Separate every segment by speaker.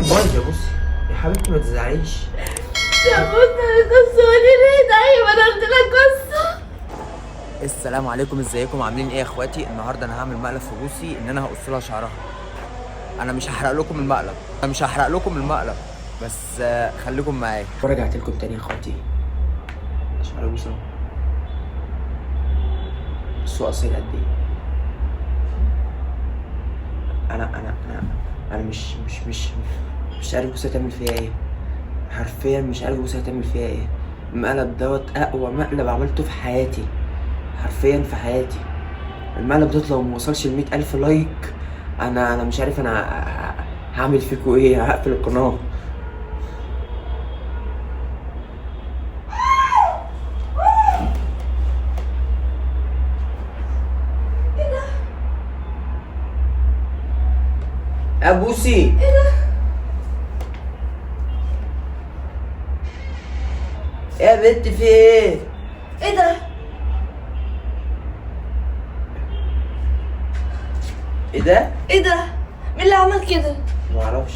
Speaker 1: شعرك بايظ يا بصي يا حبيبتي، ما تزعليش.
Speaker 2: يا بصي بتصوري ليه؟ طيب انا قلت لك قصة.
Speaker 1: السلام عليكم، ازيكم عاملين ايه يا اخواتي؟ النهارده انا هعمل مقلب في بوسي، ان انا هقص لها شعرها. انا مش هحرق لكم المقلب، انا مش هحرق لكم المقلب، بس خليكم معايا. ورجعت لكم تاني يا اخواتي. شعر بوسي اهو، بصوا قصير قد ايه. انا انا انا انا مش مش مش مش عارف بوسي هتعمل فيها ايه، حرفيا مش عارف بوسي هتعمل فيها ايه. المقلب دوت اقوى مقلب عملته في حياتي، حرفيا في حياتي. المقلب دوت لو ما وصلش ل100,000 like انا مش عارف انا هعمل فيكوا ايه، هقفل القناة. يا بوسي ايه ده؟ يا بنت في ايه؟
Speaker 2: ايه ده؟
Speaker 1: ايه ده؟
Speaker 2: ايه ده؟ مين اللي عمل كده؟
Speaker 1: معرفش،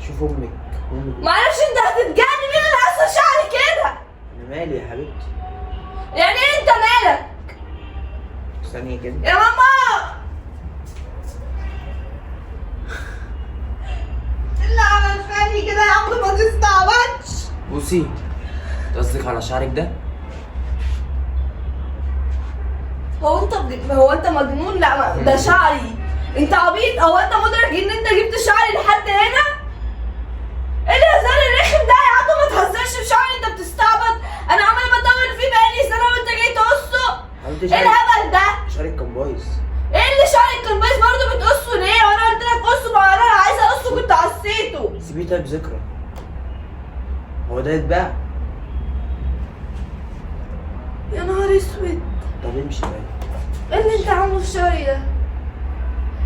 Speaker 1: شوف امك. امك
Speaker 2: معرفش، انت هتتجنن. مين اللي قص شعري كده؟
Speaker 1: انا مالي يا حبيبتي؟
Speaker 2: يعني ايه انت مالك؟
Speaker 1: ثانية كده
Speaker 2: يا ماما، مين اللي عمل فيا كده يا عم؟ ما تستعبطش.
Speaker 1: بوسي، انت قصدك على شعرك ده؟
Speaker 2: هو انت مجنون؟ لا ده شعري. انت عبيط؟ هو انت مدرك ان انت جبت شعري لحد هنا؟ ايه الهزار الرخم ده يا عبدو؟ ما تهزرش بشعري، انت بتستعبط. انا عماله بطول فيه بقالي سنة وانت جاي تقصه.
Speaker 1: حبيبتي
Speaker 2: ايه الهبل ده؟
Speaker 1: شعرك كان بايظ.
Speaker 2: ايه اللي شعرك كان بايظ برضه بتقصه ليه؟ وانا قلت لك قصة، ما انا عايزه اقصه كنت قصيته.
Speaker 1: سيبيه طيب ذكرى. هو ده يتباع؟
Speaker 2: يا نهار اسود.
Speaker 1: طب امشي طيب.
Speaker 2: ايه اللي انت عامله في شعري ده؟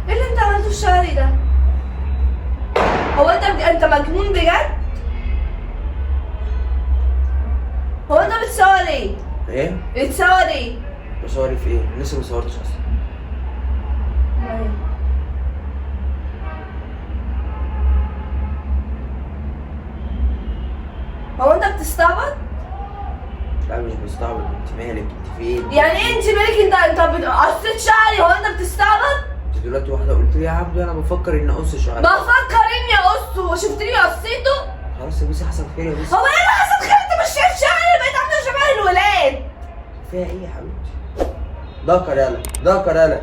Speaker 2: ايه اللي انت عملته في شعري ده؟ هو انت مجنون بجد؟ هو انت بتصور ايه؟
Speaker 1: ايه؟
Speaker 2: بتصور ايه؟
Speaker 1: بصور في ايه؟ لسه ما صورتش اصلا.
Speaker 2: هو انت بتستعبط؟
Speaker 1: لا مش بستعبط، انت مالك؟ انت فين؟
Speaker 2: يعني ايه انت مالك؟ انت قصيت شعري، هو انت بتستعبط؟
Speaker 1: انت دلوقتي واحدة قلت لي يا عبدو انا بفكر اني اقص شعري.
Speaker 2: بفكر اني اقصه وشفتني قصيته؟
Speaker 1: خلاص يا بوسي حصل خير يا بوسي.
Speaker 2: هو ايه اللي حصل خير؟ انت مش شايف شعري؟ انا بقيت عامله شبه الولاد.
Speaker 1: فيها ايه يا حبيبتي؟ ده يلا، ده يلا.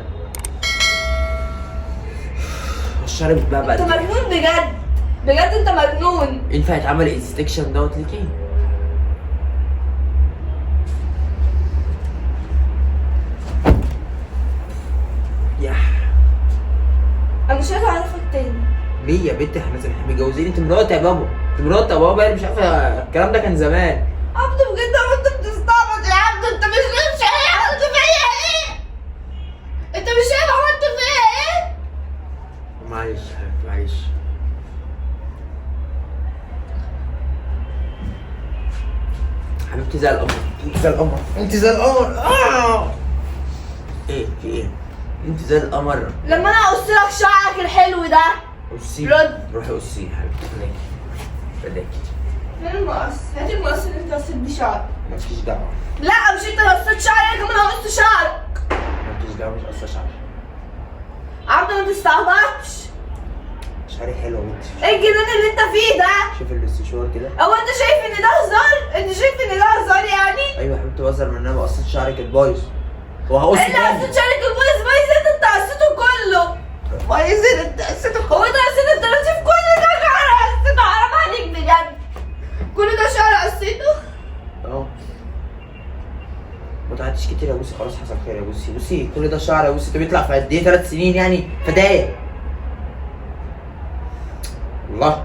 Speaker 1: الشعر بيتباع بقى.
Speaker 2: انت مجنون بجد، بجد انت مجنون.
Speaker 1: ينفع يتعمل extension دوت ليكي؟ يح.
Speaker 2: انا مش عايزه اعرفك تاني.
Speaker 1: ليه يا بنتي؟ احنا متجوزين، انت مراتي يا بابا، انت مراتي يا بابا، انا مش عارفه الكلام ده كان زمان.
Speaker 2: عبدو بجد هو انت بتستعبط يا عبدو؟ انت مش شايف شعري عملت فيا ايه؟ انت مش شايف عملت فيا ايه؟
Speaker 1: معلش يا حبيبتي معلش. حبيبتي زي القمر، انت زي القمر، انت زي القمر. ايه في ايه؟ انت زي القمر.
Speaker 2: لما انا اقص لك شعرك الحلو ده.
Speaker 1: قصيه.
Speaker 2: رد.
Speaker 1: روحي قصيه يا حبيبتي، فداكي فداكي.
Speaker 2: فين المقص؟ هات المقص اللي انت قصيت بيه شعرك.
Speaker 1: مالكيش دعوه.
Speaker 2: لا مش انت اللي قصيت شعري، انا كمان هقص شعرك.
Speaker 1: مالكيش دعوه، مش قصة شعري.
Speaker 2: عبدو ما تستعبطش.
Speaker 1: شعري حلو يا بنتي.
Speaker 2: ايه الجنان اللي انت فيه ده؟
Speaker 1: شوف الاستشوار كده.
Speaker 2: هو انت شايف ان ده هزار؟ انت شايف ان ده هزار يعني؟
Speaker 1: ايوه يا حبيبتي بهزر، من انا ما قصيتش شعرك البايظ. وهقص
Speaker 2: ايه اللي
Speaker 1: تاني.
Speaker 2: قصيت شعرك البايظ؟ بايظ انت قصيته كله.
Speaker 1: بايظ انت قصيته
Speaker 2: هو انت قصيته؟ انت شايف كل ده شعر قصيته؟ حرام عليك بجد. كل ده شعر قصيته؟
Speaker 1: اهو. ما تعيطيش كتير يا بوسي، خلاص حصل خير يا بوسي. بوسي كل ده شعر يا بوسي، ده بيطلع في قد ايه؟ 3 سنين يعني فدايق. والله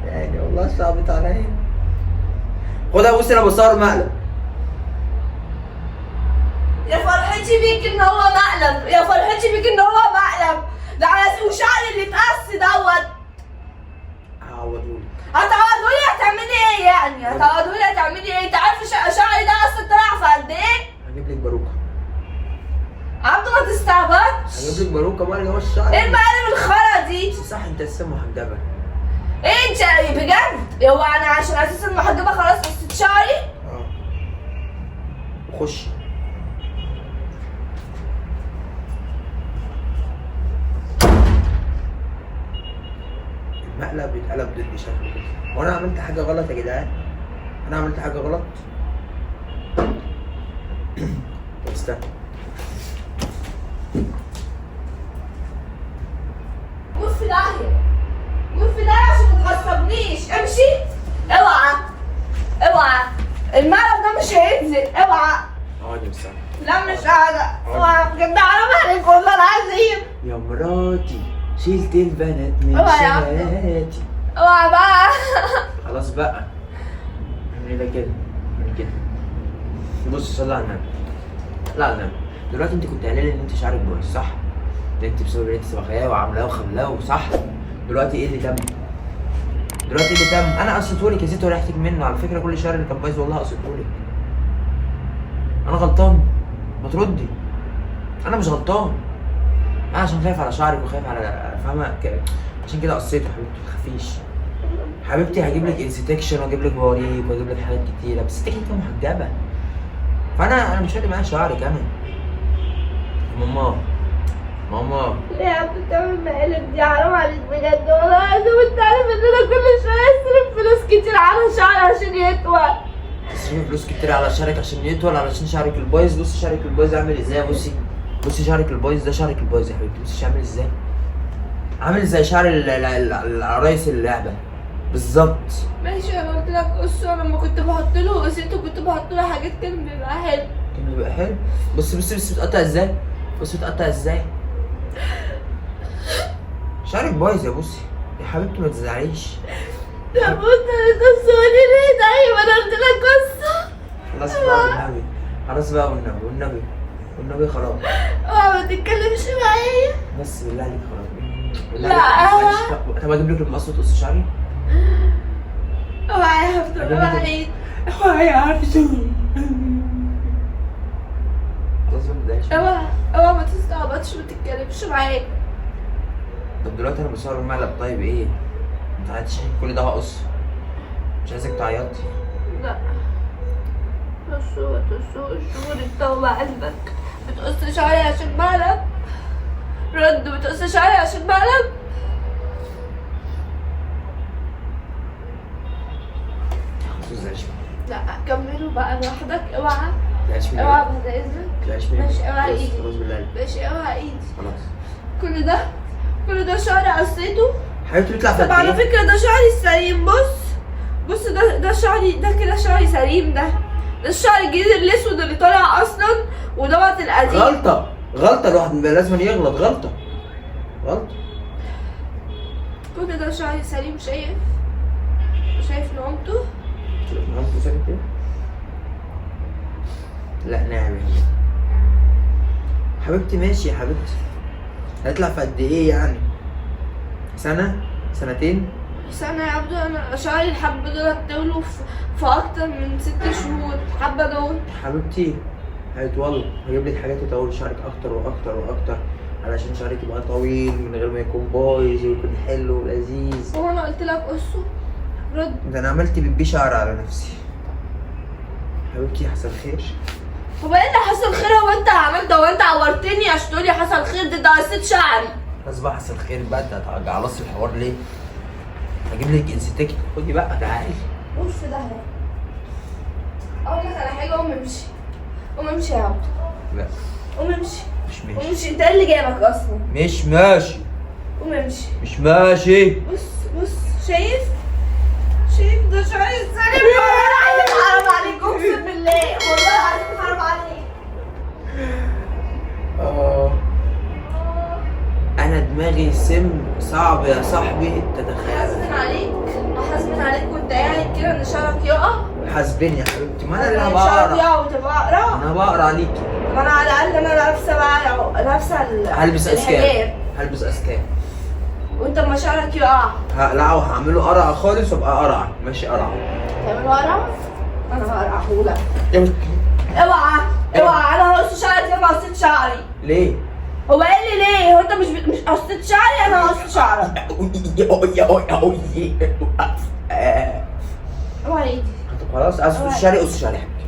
Speaker 1: يعني والله صعبت عليا. خدها يا بوسي انا بصور مقلب.
Speaker 2: يا فرحتي بيك ان هو مقلب، يا فرحتي بيك ان هو مقلب. ده على وشعري اللي اتقص دوت.
Speaker 1: هعوضهولك.
Speaker 2: هتعوضهولي؟ هتعملي ايه يعني؟ هتعوضهولي هتعملي ايه؟ انت عارف شعري ده اصلا طلع في قد ايه؟
Speaker 1: هجيب لك باروكه.
Speaker 2: عبدو ما تستعبطش.
Speaker 1: هجيب لك باروكه بقى اللي هو الشعر.
Speaker 2: ايه المقالب الخرا
Speaker 1: صح انت لسه محجبة.
Speaker 2: ايه انت بجد؟ هو انا عشان اساسا محجبة خلاص قصيت شعري؟
Speaker 1: اه. وخش. المقلب بيتقلب ضدي شكله كده. هو انا عملت حاجة غلط يا جدعان؟ انا عملت حاجة غلط؟ طب استنى.
Speaker 2: قول في داهية، قول في داهية عشان ما تعصبنيش. امشي. اوعى اوعى، المقلب ده مش هينزل. اوعى.
Speaker 1: اقعدي بس.
Speaker 2: لا مش قاعدة. اوعى بجد، حرام عليك والله العظيم.
Speaker 1: يا مراتي شلت البنات من شهاتي.
Speaker 2: اوعى بقى.
Speaker 1: خلاص بقى، اعملي ده كده، اعملي كده. بصي صلي على النبي. لا على النبي. دلوقتي انت كنت قايله لي ان انت شعرك بايظ صح؟ ده انت بسبب ان انت صبغاه وعاملاه وخملاه صح؟ دلوقتي ايه اللي تم؟ دلوقتي ايه اللي تم؟ انا قصيتهولك يا ستي وريحتك منه على فكرة. كل شعر اللي كان بايظ والله قصيتهولك. انا غلطان؟ ما تردي. انا مش غلطان. انا عشان خايف على شعرك وخايف على، فاهمه؟ عشان كده قصيته يا حبيبتي. ما تخافيش حبيبتي، هجيب لك extension واجيب لك بواريك واجيب لك حاجات كتيرة، بس انت كده محجبة. فانا مش فارق معايا شعرك انا. ماما ماما
Speaker 2: ليه يا عبد تعمل مقالب دي؟ حرام عليك بجد والله العظيم. انت عارف ان انا كل شوية اصرف فلوس كتير على شعري عشان يطول.
Speaker 1: تصرفي فلوس كتير على شعرك عشان يطول، علشان شعرك البايظ. بصي شعرك البايظ عامل ازاي. بصي بصي شعرك البايظ ده، شعرك البايظ يا حبيبتي. بصي عامل ازاي، عامل زي شعر العرايس اللعبة بالظبط.
Speaker 2: ماشي، انا قلت لك قصة لما كنت بحط له قصيته، كنت بحط له حاجات كان بيبقى حلو.
Speaker 1: كان بيبقى حلو. بصي بصي بصي بتقطع ازاي، بصي بتقطع ازاي. شعرك بايظ يا بصي يا حبيبتي، ما تزعليش.
Speaker 2: طب انت بتقصوني ليه طيب؟ انا قلت لك قصة.
Speaker 1: خلاص بقى والنبي، خلاص بقى والنبي، والنبي والنبي خلاص.
Speaker 2: اوعى ما تتكلمش معايا
Speaker 1: بس بالله عليك خلاص.
Speaker 2: لا.
Speaker 1: طب اجيب لك المقص وتقص شعري؟
Speaker 2: اوعى يا عبدو، اوعى.
Speaker 1: اوعى يا عبدو. خلاص ما تضايقش.
Speaker 2: اوعى اوعى، ما تستعبطش، ما تتكلمش معايا.
Speaker 1: طب دلوقتي انا بصور المقلب. طيب ايه؟ ما تعيطيش، كل ده هقص. مش عايزك تعيطي.
Speaker 2: لا قصوا قصوا الشهور تطلع قلبك. بتقص شعري عشان مقلب؟ رد، بتقص شعري عشان مقلب؟ لا كملوا بقى لوحدك. اوعى اوعى بعد اذنك. ماشي اوعى ايدي. ماشي اوعى ايدي.
Speaker 1: خلاص.
Speaker 2: كل ده، كل ده شعري قصيته
Speaker 1: حبيبتي. بيطلع في
Speaker 2: طب على فكرة ده شعري السليم. بص بص، ده شعري، ده كده شعري سليم. ده الشعر الجديد الاسود اللي طالع اصلا، ودوت القديم.
Speaker 1: غلطه غلطه، الواحد لازم يغلط. غلطه غلطه.
Speaker 2: كل ده شعري سليم. شايف؟ شايف نعومته؟
Speaker 1: شايف نعومته ساكت ايه؟ لا ناعم حبيبتي. ماشي يا حبيبتي. هيطلع في قد ايه يعني؟ سنة؟ سنتين؟
Speaker 2: سنة يا عبدو. انا شعري الحبة دول هتطولوا في اكتر من 6 شهور. الحبة دول
Speaker 1: حبيبتي هيطولوا. هجيب لك حاجات تطول شعرك اكتر واكتر واكتر، علشان شعرك يبقى طويل من غير ما يكون بايظ ويكون حلو ولذيذ.
Speaker 2: هو انا قلت لك قصة؟ رد.
Speaker 1: ده انا عملت بيبي شعر على نفسي حبيبتي. حصل خير.
Speaker 2: هو ايه اللي حصل خير؟ هو انت عملت، هو انت عورتني عشان تقولي حصل خير؟ ده قصيت شعري.
Speaker 1: خلاص بقى حصل خير بقى. انت هتجعلصي الحوار ليه؟ هجيب لك انستيك. خدي بقى تعالي.
Speaker 2: قول في داهية. اقول لك على حاجة، قوم امشي. قوم امشي يا عبدو.
Speaker 1: لا
Speaker 2: قوم امشي.
Speaker 1: مش ماشي.
Speaker 2: قوم امشي. انت ايه اللي جايبك اصلا؟
Speaker 1: مش ماشي.
Speaker 2: قوم امشي.
Speaker 1: مش ماشي.
Speaker 2: بص بص، شايف؟ شايف ده شعري السليم؟ والله العظيم حرام عليك، اقسم بالله والله العظيم حرام عليك.
Speaker 1: انا دماغي سم صعب يا صاحبي تتخيل.
Speaker 2: حاسبن عليك، حاسبن عليك وانت قاعد كده ان شعرك يقع.
Speaker 1: حاسبني يا حبيبتي، ما انا اللي بقرا.
Speaker 2: شعرك يقع وتبقى اقرع.
Speaker 1: انا بقرا عليكي.
Speaker 2: ما انا على الاقل انا لابسه بقى، لابسه
Speaker 1: هلبس اسكاب. هلبس اسكاب.
Speaker 2: وانت ما شعرك يقع
Speaker 1: هقلعه وهعمله قرع خالص وابقى قرع. ماشي قرع.
Speaker 2: تعمله قرع؟ انا هقرعهولك. اوعى اوعى، انا هقص شعري زي ما قصيت شعري.
Speaker 1: ليه؟
Speaker 2: هو قال لي ليه؟ هو انت مش قصيت شعري؟ انا هقص شعرك. اوعى ايدي.
Speaker 1: طب خلاص، عايز تقص شعري قص شعري يا حبيبتي.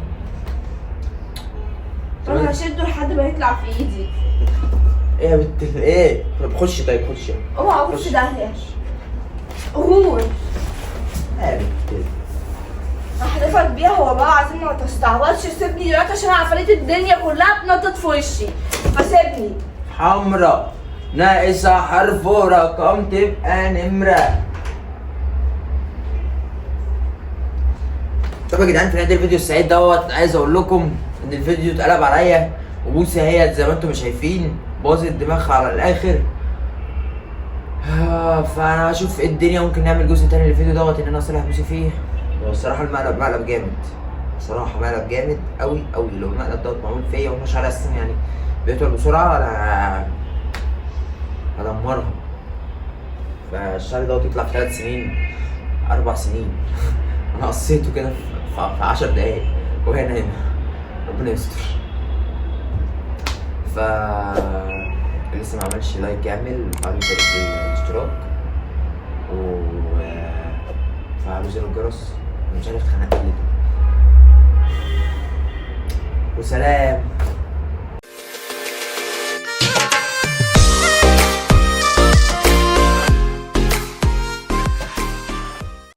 Speaker 2: انا هشده لحد ما يطلع في ايدي.
Speaker 1: ايه يا بنت ايه؟ طب خشي، طيب خشي.
Speaker 2: اوعى اخش داهية. غور.
Speaker 1: يا بنت
Speaker 2: هحذفك بيها والله العظيم، ما تستعبطش. سيبني دلوقتي عشان عفاريت الدنيا كلها اتنطط في وشي، فسيبني.
Speaker 1: حمرا ناقصة حرف ورقم تبقى نمرة. طب يا جدعان في نهاية الفيديو السعيد دوت عايز اقول لكم ان الفيديو اتقلب عليا، وبوسي هي زي ما انتم شايفين باظت دماغها على الاخر. فانا هشوف ايه الدنيا، ممكن نعمل جزء تاني للفيديو دوت ان انا اصالح بوسي فيه. والصراحة المقلب مقلب جامد، صراحة مقلب جامد قوي قوي. لو المقلب دوت معمول فيا وانا شعري اصلا يعني بيطول بسرعة، انا هدمرها. فالشعر دوت يطلع في 3 سنين 4 سنين. انا قصيته كده في 10 دقايق وهي نايمة، ربنا يستر. ف لسه ما عملش like يعمل، وفعلوا زر الاشتراك، وفعلوا زر الجرس. مش عارف اتخانقت ليه. وسلام.